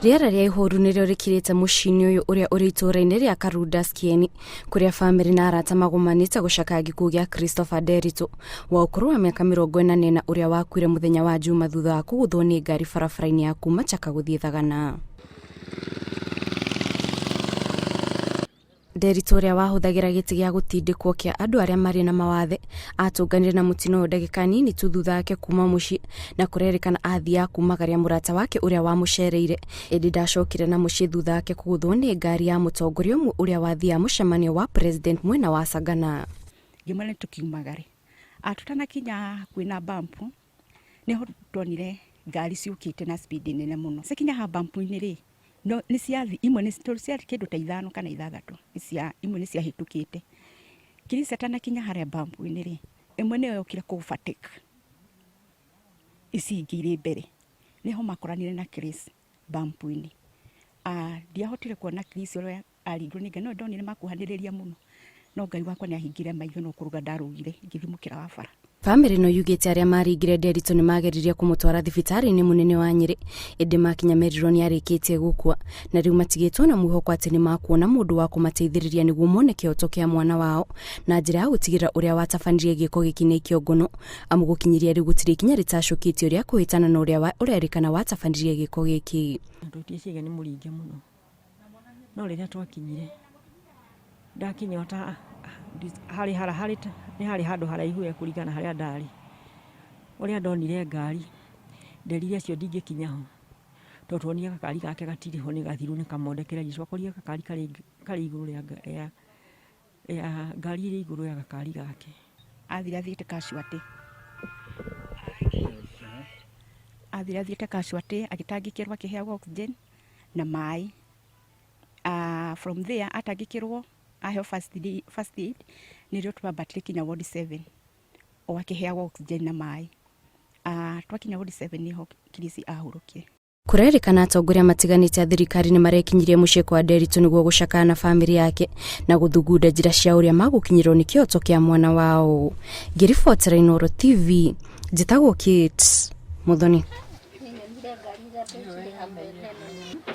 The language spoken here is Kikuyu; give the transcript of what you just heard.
Rĩera rĩa ihoru nĩrĩo rĩkirĩte mũciĩ-inĩ ũyũ ũrĩa ũrĩ itũũra-inĩ rĩa Karundas Kieni, kũrĩa bamĩrĩ na arata magomanĩte gũcakaya gĩkuũ gĩa Christopher Nderitu wa ũkũrũ wa mĩaka 44 ũrĩa wakuire mũthenya wa Juma thutha wa kũgũthwo nĩ ngari barabara-inĩ ya kuma Chaka gũthiĩ Thagana. Nderitu ũrĩa wahũthagĩra gĩtĩ gĩa gũtindĩkwo kĩa andũ arĩa marĩ na mawathe atũnganire na mũtino ũyũ ndagĩka nini tu thutha wake kuma mũciĩ na kũrerĩkana athiaga kumagaria mũrata wake ũrĩa wamũcereire ĩndĩ ndacokire na mũciĩ thutha wake kũgũthwo nĩ ngari ya mũtongoria ũmwe ũrĩa wathiaga mũcemanio wa president mwena wa Sagana. Ngĩmwĩra nĩ tũkiumagare. Tũtanakinya hakuhĩ na bump, nĩho ndonire ngari ciũkĩte na speed nene mũno. Ciakinya haha bump-inĩ rĩ, no nĩ ciathi imwe nĩ tondũ ciarĩ kĩndũ ta ithano kana ithathatũ, nĩ cia imwe nĩ ciahĩtũkĩte. Chris atanakinya harĩa bump-inĩ rĩ, ĩmwe nĩyo yokire kũ overtake ici ingĩ irĩ mbere. Nĩho makoranire na Chris bump-inĩ. Ndiahotire kuona Chris ũrĩa aringwo nĩ Ngai, no nĩndonire makuhanĩrĩria mũno, no Ngai wakwa nĩ ahingire maitho no kũrũga ndarũgire ngĩthiĩ mũkĩra wa bara. Bamĩrĩ ĩno yugĩte arĩa maringire Nderitu nĩ mageririe kũmũtwara thibitarĩ-inĩ mũnene wa Nyĩrĩ ĩndĩ makinya merirwo nĩ arĩkĩtie gũkua na rĩu matigĩtwo na mwĩhoko atĩ nĩ makuona mũndũ wa kũmateithĩrĩria nĩguo mone kĩhoto kĩa mwana wao na njĩra ya gũtigĩrĩra ũrĩa watabanirie gĩko gĩkĩ nĩ aikio ngono amu gũkinyĩria rĩu gũtirĩ ikinya rĩtacũkĩtio rĩa kũhĩtana na ũrĩa ũrerĩkana watabanirie gĩko gĩkĩ. Tũtieciria nĩ mũringe mũno. No rĩrĩa twakinyire, ndakinya o ta harĩ harĩ nĩ harĩ handũ haraihu we kũringana na harĩa ndarĩ. Ũrĩa ndonire ngari, nderire acio ndingĩkinya ho, tondũ tuonire gakari gake gatirĩ ho nĩ gathiru nĩ kamondekererie. Twakorire gakari karĩ igũrũ rĩa ngari ĩrĩ igũrũ rĩa gakari gake. Athire athiĩte casualty, athire athiĩte casualty agĩtangĩkĩrwo akĩheagwo oxygen na maĩ. From there atangĩkĩrwo aheo first aid nĩrĩo twambatire nginya ward 7 o akĩheagwo oxygen na maĩ. Twakinya ward 7 nĩho Chris ahurũkire. Kũrerĩkana atongoria matiganĩte a thirikari nĩ marekinyirie mũciĩ kwa Nderitu nĩguo gũcakaya na bamĩrĩ yake na gũthugunda njĩra cia ũrĩa magũkinyĩrwo nĩ kĩhoto kĩa mwana wao. Ngĩribotera Inooro TV, njĩtagwo Kate Muthoni.